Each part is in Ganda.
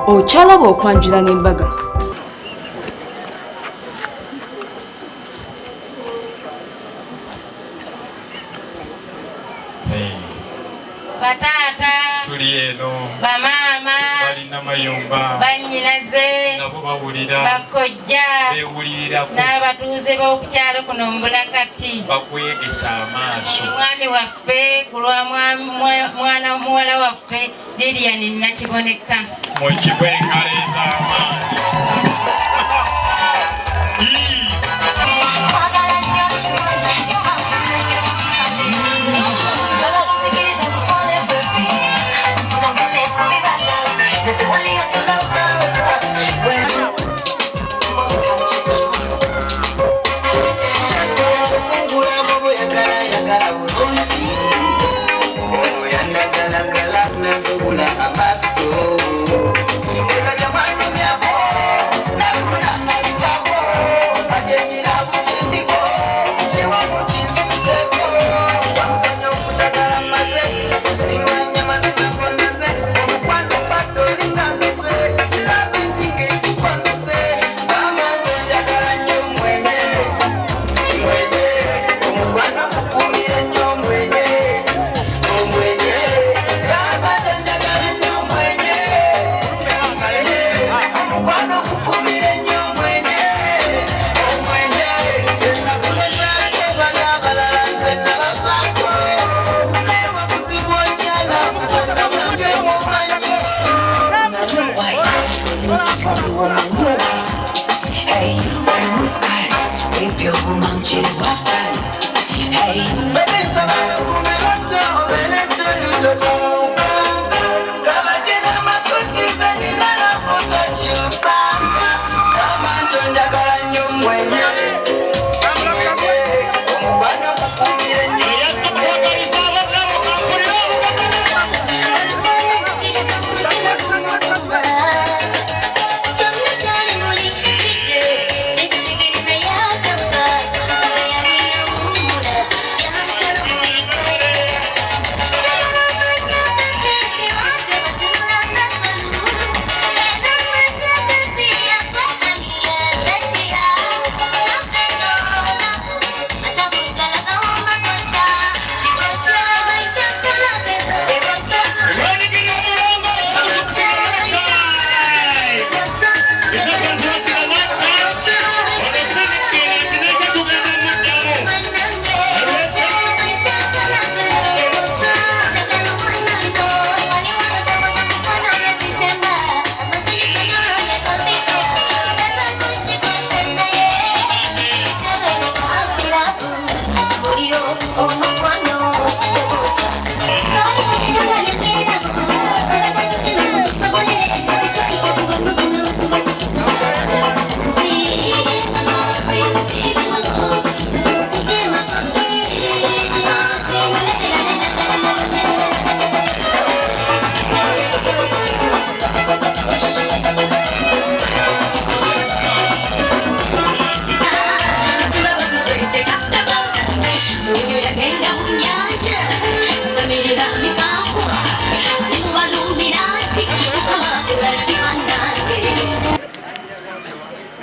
Okyalaba okwanjula n'embaga. Bataata tuli eno, bamaama balina mayumba, bannyinaze nabo bawulira, bakojja bewulirirako, n'abatuuze b'okukyalo kuno Mbulakati bakwegesa amaaso. Omwami waffe ku lwa mwana muwala waffe Lilian Nakiboneka mukigwa engalo ez'amaanyi.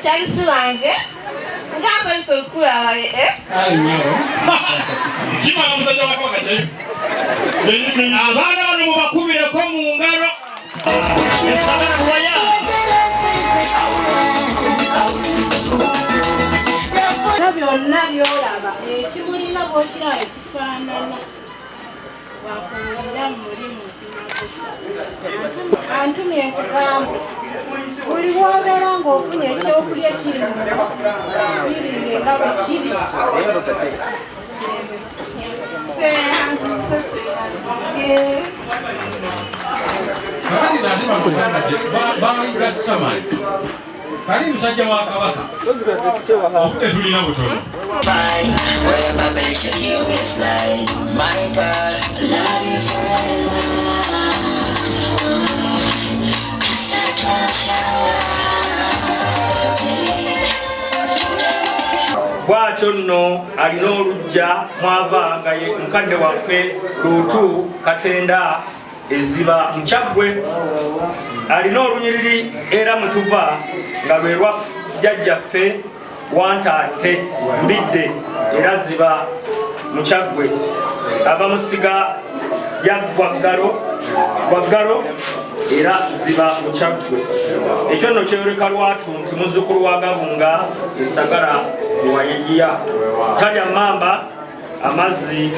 Charles wange nga nsanyuse okukulaba eh? Kimala musajja wa Kabaka jayo. Abaana bano mubakubireko mu ngalo. Byonna byolaba ekimulina bwokiraba ekifaanana wakuwulira muli mutima antumye nkugamba buli bwobeera ng'ofunye ekyokulya kiri muno biringe nga bwe kiri. Kali musajja wa Kabaka obudde tulina butono. Bw'atyo nno alina olujja mwava nga ye mukadde waffe Luutu Katenda Ezziba mu Kyaggwe. Alina olunyiriri era mwe tuva nga lwe lwa jjajjaffe Wantaate Mbidde era Zziba mu Kyaggwe. Ava mu ssiga lya Gwaggalo era Zziba mu Kyaggwe. Ekyo nno kyeyoleka lwatu nti muzzukulu wa Gabunga e Ssagala Luwayiya. Talya mmamba, amazzi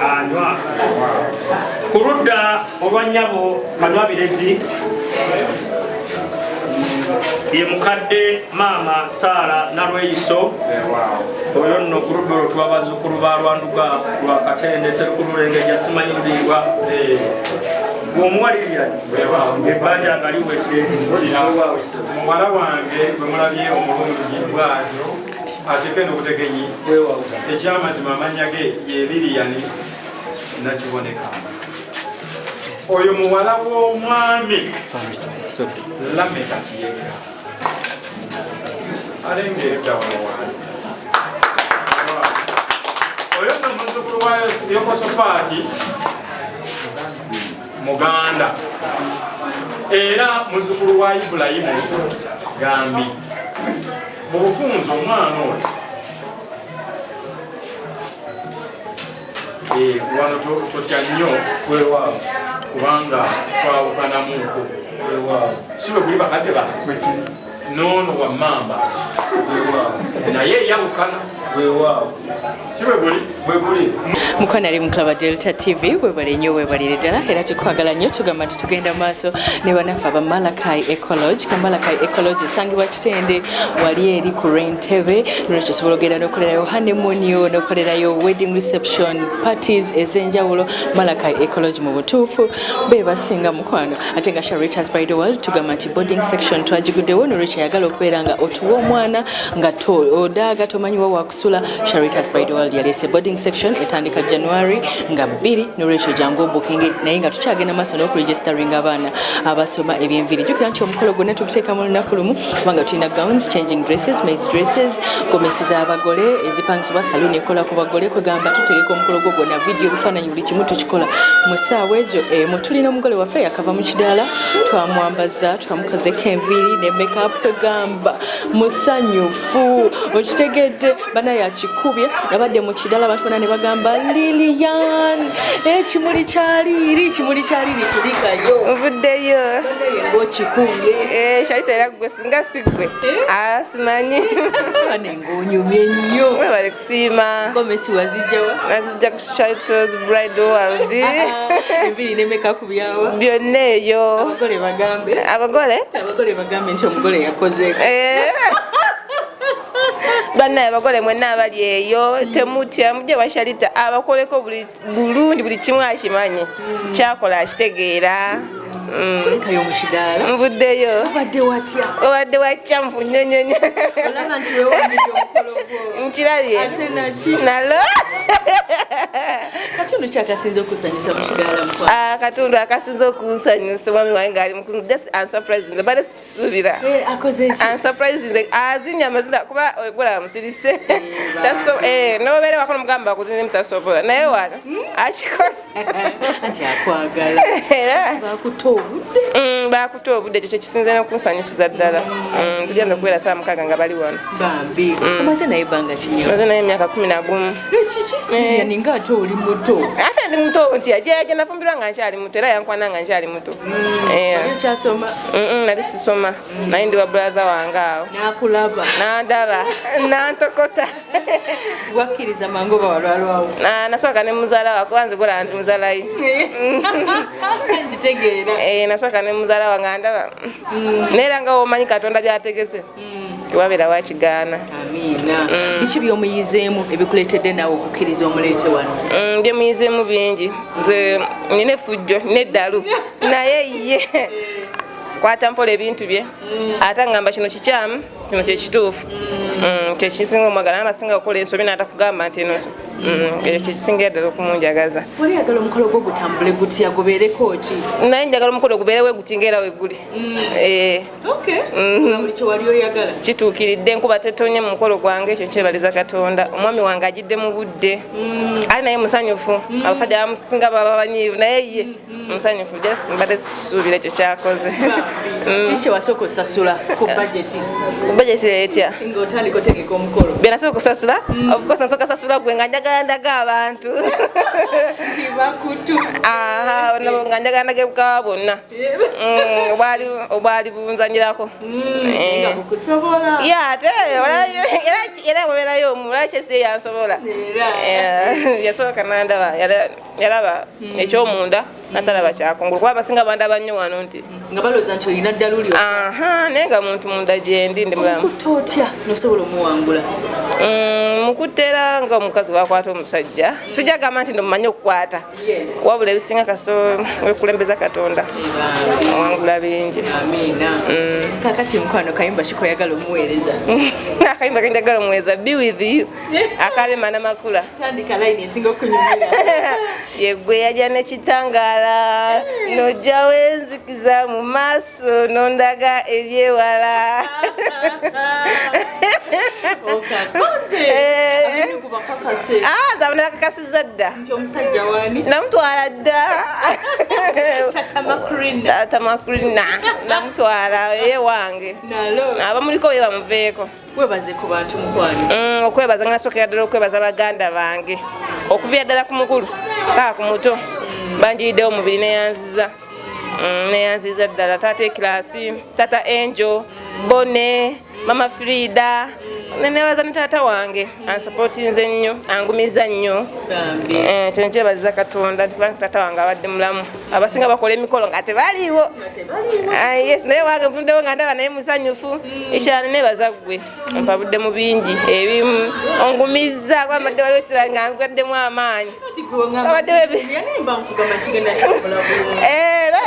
anywa. Ku ludda olwa nnyabo Kanywabirezi ye mukadde maama Saala Nalweyiso. Oyo nno ku ludda olwo tuba bazzukulu ba Lwanduga lwa Katende Sserukululengejja simanyi luliibwa. Bw'omuwalirira ebbanja nga liwedde. Muwala wange gwe mulabye omulungi bw'atyo ateke n'obutegenyi, ekyamazima amannya ge ye Lilian Nakiboneka. Oyo muwala w'omwami Lameka Kiyega alengera edda wano waali. Oyo nno muzzukulu wa Yekosofaati Muganda era muzzukulu wa Ibulayimu Gambi. Mu bufunze omwana oyo wano totya nnyo kubanga twawukanamuuko, si bwe guli bakadde bange noono wa mmamba naye eyawukana, si bwe guli? Bwe guli. Mukwano ali mu Club Delta TV, webale nnyo, webalire ddala, era tukwagala nnyo. Tugamba nti tugenda maaso ne banaffe aba Malachi Ecolodge. Ka Malachi Ecolodge esangibwa Kitende wali eri ku Rentebe. Nolwekyo osobola ogenda n'okolerayo honeymoon yo, n'okolerayo wedding reception parties ez'enjawulo. Malachi Ecolodge mu butuufu be basinga, mukwano. Ate nga Sharitas Bridal World tugamba nti boarding section twagiguddewo. Nolwekyo ayagala okubeera nga otuwa omwana nga odaaga tomanyi wa wakusula, Sharitas Bridal World yaleese boarding section etandika January nga 2. Nolwekyo jangu obookinge. Naye nga tukyagenda maaso n'okuregisteringa abaana abasoma ebyenviiri, jjukira nti omukolo gwonna tuguteeka mu lunaku lumu, kubanga tulina gowns, changing dresses, maids dresses, gomesi z'abagole ezipangisibwa, saloon ekola ku bagole. Kwegamba tutegeka omukolo gwo gwonna, video, ebifaananyi, buli kimu tukikola mu ssaawa egyo emu. Tulina omugole waffe yakava mu kidaala, twamwambaza, twamukozeko enviiri ne makeup, kwegamba musanyufu, okitegedde? Bana yakikubye, abadde mu kidaala, abantu bonna ne bagamba, "Lilian, ekimuli kya Liiri, kimuli kya Liiri, kulikayo." Nvuddeyo. Ng'okikubye. Shalita, era gwe singa si ggwe. Ah, simanyi. Bane ng'onyumye nnyo. Webale kusiima. Gomesi wazijjawa? Nazijja ku Shalitos Bridal World. Enviiri ne makeup byawa? Byonna eyo. Abagole bagambe. Abagole? Abagole bagambe nti omugole yakozeeko. Bannaye abagole mwenna abali eyo, temutya, mujje Washalita abakoleko buli bulungi, buli kimu akimanyi kyakola, akitegeera. Kulekayo mu kidaala. Nvuddeyo. Obadde watya? Obadde wakyampu nnyo nnyo nnyo. Olaba nti weewambidde omukolo gwo. Nkirabye. Ate naki? Nalo. Katundu ki akasinze okusanyusa mu kidaala, mukwano? Ah, akatundu akasinze okunsanyusa, omwami wange ngaali muku just unsurprising, badde sikisuubira. Akoze ki? Unsurprising, azinya amazina kuba ogula musirise. Nobeera wako nomugamba akuzinye mutasobola, naye wano akikoze. Anti akwagala. Era bakuta obudde. Bakuta obudde, ekyo kyekisinze n'okunsanyusiza ddala. Tugenda okubeera saa 6 nga bali wano. Bambi, omaze naye ebbanga kinyo? Maze naye emyaka 11. Ekiki, Lilian, nga ate oli muto. Ate ndi muto nti yajeje, nafumbirwa nga nkyali muto, era yankwana nga nkyali muto. Oli okyasoma? Nali sisoma, naye ndi wa brother wange awo. Nakulaba? Nandaba nantokota. Wakkiriza mangu oba walwalwawo? Nasooka ne muzaala wa, kuba nze gola ndi muzaalayi. Nkitegeera. Nasooka ne muzaala wa nga ndaba, naye era nga womanyi Katonda byategese, tewabeera wakigaana. Amiina. Biki by'omuyizeemu ebikuleetedde naawe okukkiriza omuleete wano? Byemuyizeemu bingi. Nze nina effujjo neddalu, naye ye kwata mpola ebintu bye, ate ngamba kino kikyamu, kino kyekituufu. Kyekisinga omwagala, naye abasinga okukola ensobi natakugamba nti eno Ekyo kyekisingira ddala okumunjagaza. Wali oyagala omukolo gwo gutambule gutya, gubeereko ki? Naye njagala omukolo gubeere weguti nga era weguli. Okay. Buli kye wali oyagala kituukiridde. Enkuba tetonye mu mukolo gwange, ekyo nkyebaliza Katonda. Omwami wange agidde mu budde, ali naye musanyufu. Abasajja abamusinga baba banyiivu, naye ye musanyufu. Just mbadde sikisuubira ekyo kyakoze. Kiki kyewasooka osasula ku budget? Budget etya? Ng'otandika otegeka omukolo. Byenasooka okusasula, of course nasooka sasula gwe, nga njagala ndaga abantu. Nti bakutu. Aha, nga njagala ndaga ebukawa bwonna obwali bunzanyirako. Nga bukusobola. Ya, ate era bweberayo omu, olaba kyesi yansobola. Era. Yasooka nandaba, yalaba ekyomunda, natalaba kyakungulu, kuba abasinga bandaba nnyo wano nti nga balowooza nti olina ddaluli. Aha, naye nga muntu munda gyendi ndi mulamu. Okutta otya nosobola omuwangula? Mukutera nga omukazi wakwata omusajja, sijja gamba nti nomumanyi okukwata, wabula ebisinga kasita wekulembeza Katonda, owangula bingi. Amiina. Kakati mukwano, kayimba kikoyagala omuweereza? Akayimba kenjagala omuweereza, "Be With You", akalema namakula. Tandika layini esinga okunyumira. Yegwe yajja nekitangaala, nojjawo enzikiza mu maaso, nondaga ebyewala. Okakoze. Abenugu bakakase. Zabona bakakasiza dda. Nti omusajja wani? Namutwala dda. Tata Makrina. Tata Makrina namutwala, ye wange. Nalo. Abamuliko ye bamuveeko. Webaze ku bantu, mukwano. Okwebaza nga nasookera ddala okwebaza baganda bange, okuviira ddala ku mukulu paka ku muto, banjiriddewo omubiri. Neyanziza. Neyanziza ddala taata Ekirasi, taata Angel Bone, mama Frida, nenebaza ne taata wange ansupportinze nnyo, angumiza nnyo. Bambi. Kyo nkyebaziza Katonda nti kubanga taata wange abadde mulamu. Abasinga bakola emikolo nga tebaliiwo. Ah, yes, naye wange nvuddewo nga ndaba naye musanyufu. Ekyala nebaza ggwe mpabudde mu bingi ebimu, ongumiza kuba mbadde waliwo ekirala nga ngwaddemu amaanyi. Ati gwe ngamba Abadde yanimba nkugamba kigenda kyakola bulungi.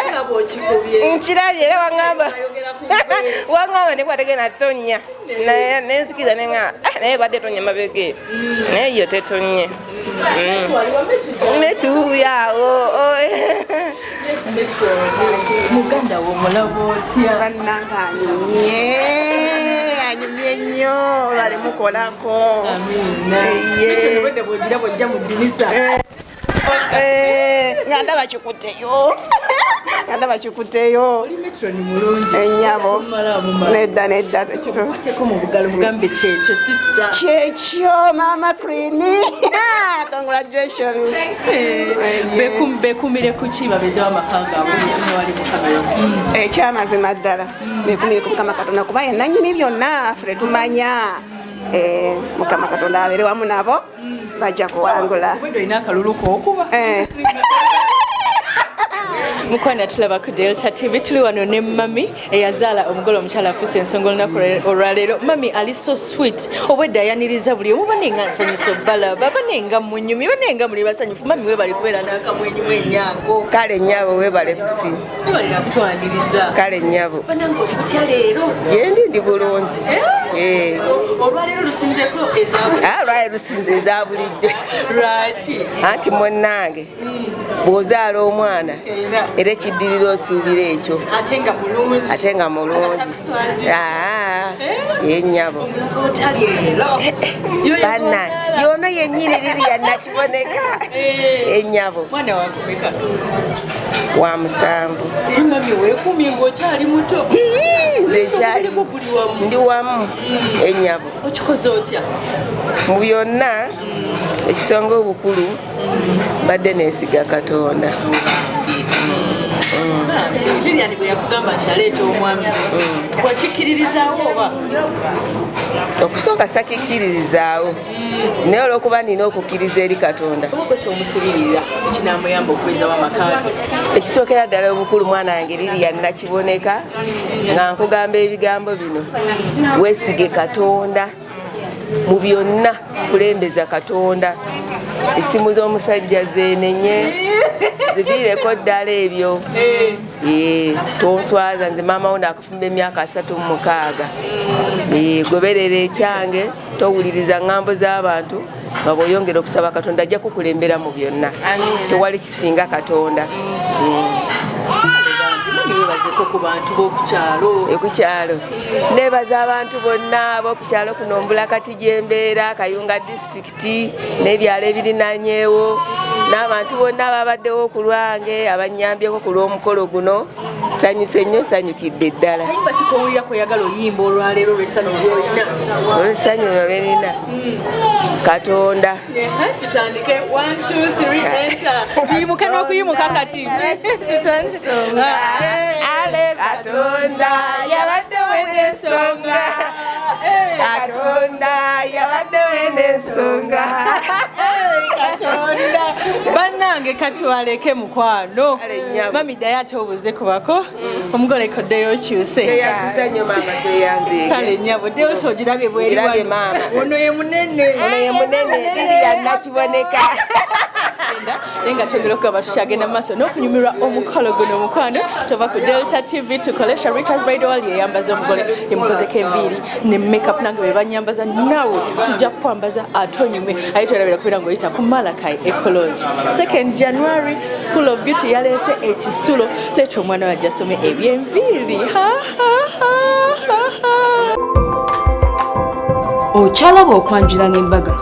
Olaba okikubye. Nkirabye era waŋŋamba. Ayogera ku ggwe. Waŋŋamba ne bwategenda tonnya, naye nenzikiriza neŋŋamba, "Ah, naye badde tonya mabega eyo, naye yo tetonye." Metuuyawo. Muganda wo omulaba otya? Bannange, anyumye, anyumye nnyo, bali mukolako. Amiina. Ye. Ekyo obwedda bw'ogira bw'ojja mu ddirisa. Nga ndaba kikuteyo, nga ndaba kikuteyo. Oli matron mulungi. Ennyabo. Tumala. Nedda, nedda, tekiso. Kwateko mu bugalo mugambe kyekyo, sister. Kyekyo, mama Crini, congratulations. Bekumire ku ki babezewo amaka gaabwe omutume wali mu kamera? Ekyamazima ddala, bekumire ku Mukama Katonda, kuba ye nannyini byonna, ffe tumanya. Mukama Katonda abeere wamu nabo, bajja kuwangula. Obwedda olina akalulu kookuba. Mukwano, tulaba ku Delta TV, tuli wano ne mami eyazaala omugole omukyala afuuse ensonga olunaku olwaleero. Mami ali so sweet, obwedda ayaniriza buli omu. Banenga nsanyusa obbalaba, banenga munyumye, banenga muli basanyufu. Mami, webali kubeera n'akamwenyumwenyaako. Kale nnyabo, webale kusiima. Webalira kutwaniriza. Kale nnyabo. Banange, otya leero? Gyendi, ndi bulungi. Eh. Olwaleero lusinzeko eza Ah, lwali lusinze eza bulijjo. Lwaki? Anti munnange, bw'ozaala omwana Era. era ekiddirira osuubira ekyo. Ate nga mulungi. Ate nga mulungi. Nga takuswaziza. Ah, ye nnyabo. Omulaba otya leero? Yoyo Banna gw'ozaala. yono yennyini Liriya Nakiboneka, ennyabo. Mwana wakumeka? Wa 7. Naye mami, weekuumye ng'okyali muto. Ii, nze nkyali Omulimu guli wamu. Ndi wamu, ennyabo. Okikoze otya? Mu byonna, ekisonga obukulu mbadde neesiga Katonda. Lilian bwe yakugamba nti aleeta omwami, wakikkiririzaawo oba? Okusooka sakikkiririzaawo, naye olwokuba nina okukkiriza eri Katonda. Oba gwe kyomusibirira ekinamuyamba okubeezawo amaka ge? Ekisookera ddala obukulu, mwana wange Liriya Nakiboneka, nga nkugamba ebigambo bino: weesige Katonda mu byonna, kulembeza Katonda. Essimu z'omusajja zenenye, ziviireko ddala ebyo. Eh, tonswaza nze maama wo nakufumba emyaka 36. Eh, goberera ekyange, towuliriza ŋŋambo z'abantu. Nga bw'oyongera okusaba Katonda ajja kukulembera mu byonna. Tewali kisinga Katonda. Webazeko ku bantu b'okukyalo. Ekukyalo nebaza abantu bonna ab'okukyalo kuno Mbulakati gyembeera, Kayunga disitulikiti n'ebyalo ebirinanyeewo, n'abantu bonna ababaddewo ku lwange abanyambyeko ku lw'omukolo guno. Sanyuse nnyo, sanyukidde ddala. Kayimba kikowulira kweyagala oyimba olwaleero olw'essanyu lyolina? Olw'essanyu lwenina, Katonda. Tutandike. 1 2 3, enter. Tuyimuke n'okuyimuka kati. Katonda yabadde wenensonga, Katonda yabadde wenensonga. Katonda bannange, kati waleke mukwano. Mami, ddayo ate obuuze kubako omugole koddeyo okyuse. Tweyanziza nnyo maama, tweyanziige. Kale nnyabo, Delta ogirabye bweri? Ngirabye, Wano. Maama. Ono ye munene. Ono ye munene, Lilian Nakiboneka. Naye nga twongera okugamba, tukyagenda mu maaso n'okunyumirwa omukolo guno. Omukwano, tova ku Delta TV. Tukolesha Richards Bridal, yeyambaza omugole, emukozeko enviiri ne makeup. Nange bwe banyambaza, naawe tujja kukwambaza ate onyume. Aye twerabira kubeera ng'oyita ku Malachi Eco Lodge. 2nd January, School of Beauty yaleese ekisulo. Leeta omwana wajja asome ebyenviiri. Ha, ha, ha, ha, ha. Okyalaba okwanjula n'embaga.